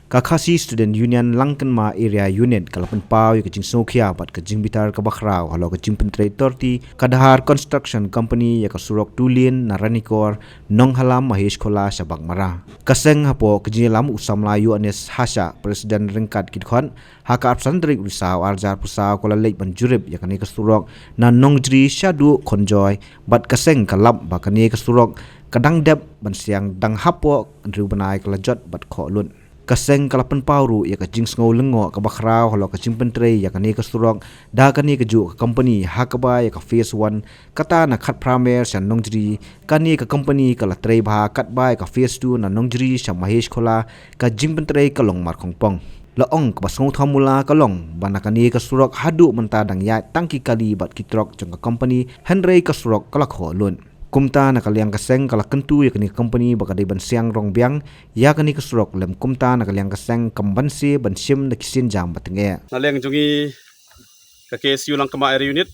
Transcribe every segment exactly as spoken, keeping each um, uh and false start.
Ka Khasi Student Union Langkynma Area Unit ka la pynpaw ïa ka jingsngewkhia bad ka jingbitar kaba khraw halor ka jingpyntrei authority ka Dhar Construction Company ïa ka surok two lane na Ranikor, Nonghalam, Maheshkhola sha Baghmara. Ka seng hapoh ka jingïalam u samla Yohanes Hasha, President ryngkat ki dkhot, ha ka arphew san tarik u Risaw arhajar arphew saw ka la leit ban jurip ïa kane ka surok na Nongjri shaduh Khonjoy, bad ka seng ka lap ba kane ka surok ka dang dep ban siang dang hapoh hynriew bnai ka la jot bad khoh lut. Ka seng ka la pynpaw ruh ïa ka jingsngew lyngngoh kaba khraw halor ka jingpyntrei ïa kane ka surok da kane kajuh ka company, ha kaba ïa ka phase one kata na Khatphra Mer sha Nongjri, kane ka company ka la trei bha, katba ïa ka phase two na Nongjri sha Maheshkhola ka jingpyntrei ka long markhongpong. La ong kaba sngewthuh mula ka long ba na kane ka surok haduh mynta dang ïaid tang ki kali bad ki trok jong ka company, hynrei ka surok ka la khoh lut. Kumta na ka liang ka seng ka la kyntu ïa kane ka company ba ka dei ban siang rong biang ïa kane ka surok, lym kumta na ka liang ka seng kam banse ban shim da ki sienjam ba tyngeh. Na liang jong ngi ka K S U Langkynma Area Unit,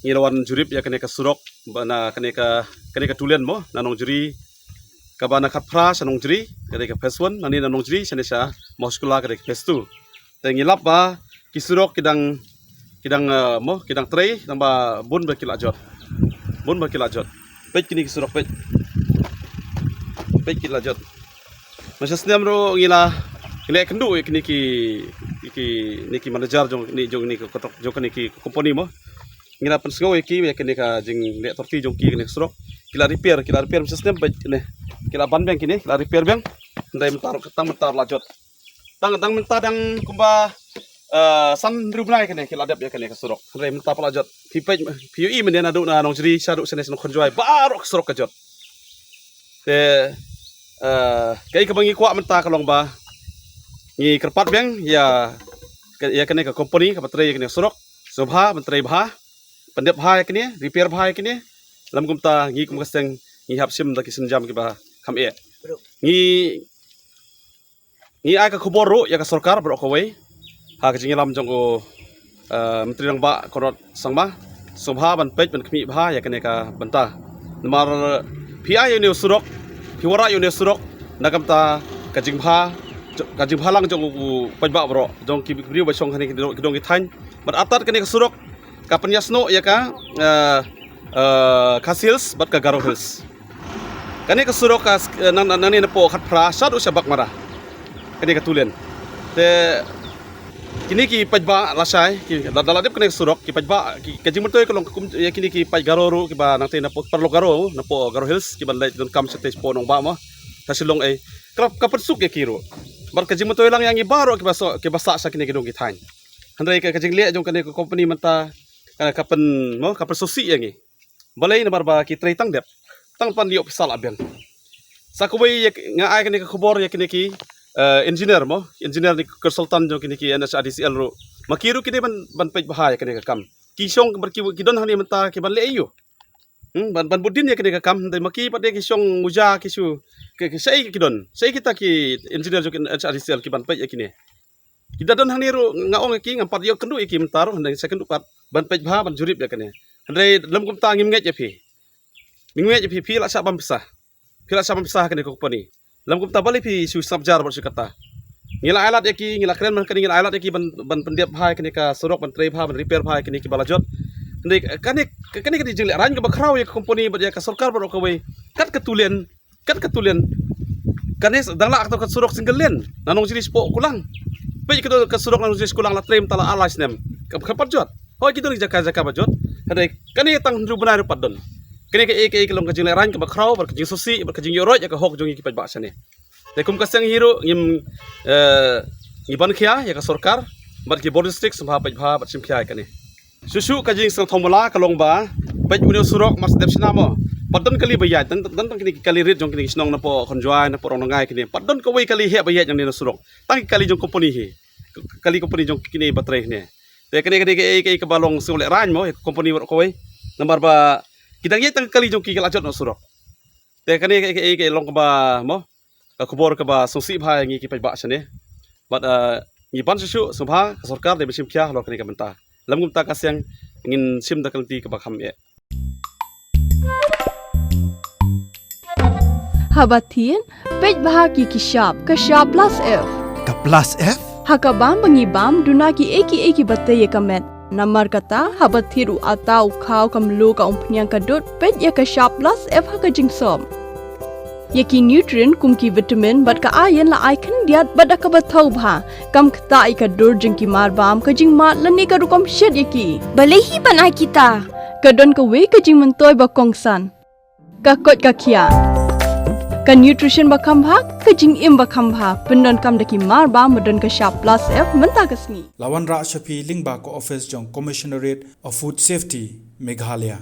ngi la wan jurip ïa kane ka surok ba na kane ka, kane ka two lane mo, na Nongjri, kaba na Khatphra sha Nongjri ka dei ka phase one, nangne na Nongjri shane sha Maheshkhola ka dei ka phase two. Te ngi lap ba ki surok ki dang, ki dang, eh, mo, ki dang trei, naba bun ba ki la jot. Bun ba ki la jot. Peit kine ki surok, peit. Peit ki la jot. Mynta snem ruh ngi la, ngi la kynduh ïa kine ki, ki, kine ki manager jong, kine jong, kine ki kontrak jong kine ki company mo. Ngi la pynsngew ïa ki ïa kane ka jingleh authority jong ki ïa kane ka surok. Ki la repair, ki la repair mynta snem, peit kine. Ki la ban biang kine, ki la repair biang. Hynrei mynta ruh, tang mynta ruh la jot. Tang, tang mynta dang kumba, eh, san hynriew bnai kane ki la dep ïa kane ka surok. Hynrei mynta pat la jot. Phi peit, phi ïohi mynne naduh na Nongjri shaduh shane sha Nongkhonjwai baroh ka surok ka jot. Te, eh, kaei kaba ngi kwah mynta ka long ba ngi kyrpad biang ïa ka, ïa kane ka company kaba trei ïa kane ka surok. Sngewbha ban trei bha, pyndep bha ïa kine, repair bha ïa kine. Lym kumta ngi kum ka seng ngi hap shim da ki sienjam kiba kham eh. Ngi, ngi ai ka khubor ruh ïa ka sorkar baroh kawei ha ka jingïalam jong u, eh, Myntri Rangbah Conrad Sangma, sngewbha ban peit ban khmih bha ïa kane ka bynta. Namar phi ai ïa une u surok, phi wanrah ïa une u surok, na ka bynta ka jingbha, ka jingbhalang jong u paidbah baroh, jong ki briew ba shong hangne ki dong, ki dong ki thaiñ. Bad artat kane ka surok ka pynïasnoh ïa ka, eh, eh, Khasi Hills bad ka Garo Hills. Kane ka surok ka, eh, nang, nang, nangne napoh Khatphra shaduh sha Baghmara. Kane ka two lane. Te kine ki paidbah lashai, ki da, da la dep kane ka surok, ki paidbah, ki, ka jingmyntoi ka long ka kum ïa kine ki paid Garo ruh kiba nangtei napoh paralok Garo, napoh Garo Hills, kiban leit donkam shatei shapoh Nongbah mo, sha Shillong ei. Ka, ka pynsuk ïa ki ruh. Bad ka jingmyntoi lang ïa ngi baroh kiba sah, kiba sah sha kine ki dong ki thaiñ. Hynrei ka, ka jingleh jong kane ka company mynta ka, ka pyn, mo, ka pynsngewsih ïa ngi. Balei? Namar ba ki trei tang dep, tang ban ïoh pisa la biang. Sa kawei ïa, nga ai kane ka khubor ïa kine ki, eh, engineer mo, engineer ne consultant jong kine ki N H I D C L ruh. Ma ki ruh ki dei ban, ban peit bha ïa kane ka kam. Ki shong bad ki, ki don hangne mynta kiban leh aïu? Hmm, ban, ban bud dien ïa kane ka kam, hynrei ma ki pat de ki shong muja ki shu, ki, ki shaei ki don, shaei kita ki engineer jong ki N H I D C L kiban peit ïa kine. Ki da don hangne ruh nga ong ïa ki, ngam pat ïoh kynduh ïa ki mynta ruh, hynrei sa kynduh pat ban peit bha, ban jurip ïa kane. Hynrei lym kumta ngim ngeit ïa phi. Ngim ngeit ïa phi, phi la shah bam pisa. Phi la shah bam pisa ha kane ka company. Lym kumta balei phi shu sngap jar bad shu kata. Ngi la ailad ïa ki, ngi la kren man kane, ngi la ailad ïa ki ban, ban pyndep bha ïa kane ka surok, ban trei bha, ban repair bha ïa kine kiba la jot. Hynrei kane, kane ka dei jingleh rain kaba khraw ïa ka company bad ïa ka sorkar baroh kawei. Kat ka two lane, kat ka two lane. Kane dang lah kata ka surok single lane. Na Nongjri shapoh Kulang. Peit ka, ka surok na Nongjri sha Kulang la trei mynta la ar lai snem. Kam, kam pat jot. Hooid ki don ki jaka jaka ba jot. Hynrei kane tang hynriew bnai ruh pat don. Kane kaei kaei ka long ka jingleh rain kaba khraw bad ka jingsngewsih bad ka jingïoh roit ïa ka hok jong ngi ki paidbah shane. Te kum ka seng hi ruh ngim, eh, ngi ban khia ïa ka sorkar bad ki bor district sngewbha peit bha bad shim khia ïa kane. Shuh shuh ka jingsngewthuh mula ka long ba peit une u surok mar sdep shna mo. Pat don kali ba ïaid, don, don, don kine ki kali rit jong kine ki shnong napoh Khonjwai, napoh Rongdongai kine. Pat don kawei kali heh ba ïaid jong une u surok. Tang ki kali jong company hi. Kali company jong kine ba trei hangne. Te kane, kane kaei kaei kaba long sngewleh rain mo ïa ka company baroh kawei. Namar ba ki dang ïaid tang kali jong ki ka la jot noh surok. Te kane kaei kaei ka long kaba mo, ka khubor kaba sngewsih bha ïa ngi ki paidbah shane. Bad, eh, ngi ban shuh shuh sngewbha ka sorkar dei ban shim khia halor kane ka bynta. Lym kumta ka seng ngin shim da ka lynti kaba kham eh. Haba thied, peit bha ki ki shap, ka shap plus F. Ka Plus F? Ha ka bam ba ngi bam, duna ki ei ki ei ki ba tei ïa ka met. Namar kata, haba thied u atta, u khaw, ka mluh, ka umphniang, ka dud, peit ïa ka Sharp Plus F ha ka jingsop. Ïa ki nutrient kum ki vitamin bad ka iron la ai khyndiat bad da kaba thaw bha. Kam ktah ïa ka dur jong ki mar bam, ka jingmad lane ka rukom shet ïa ki. Balei hi ban ai kita? Ka don kawei ka jingmyntoi ba kongsan. Ka koit ka khiah. Ka nutrition ba kham bha, ka jingim ba kham bha. Pyndonkam da ki mar bam ba don ka Sharp Plus F mynta ka sngi. La wanrah sha phi lyngba ka office jong Commissionerate of Food Safety, Meghalaya.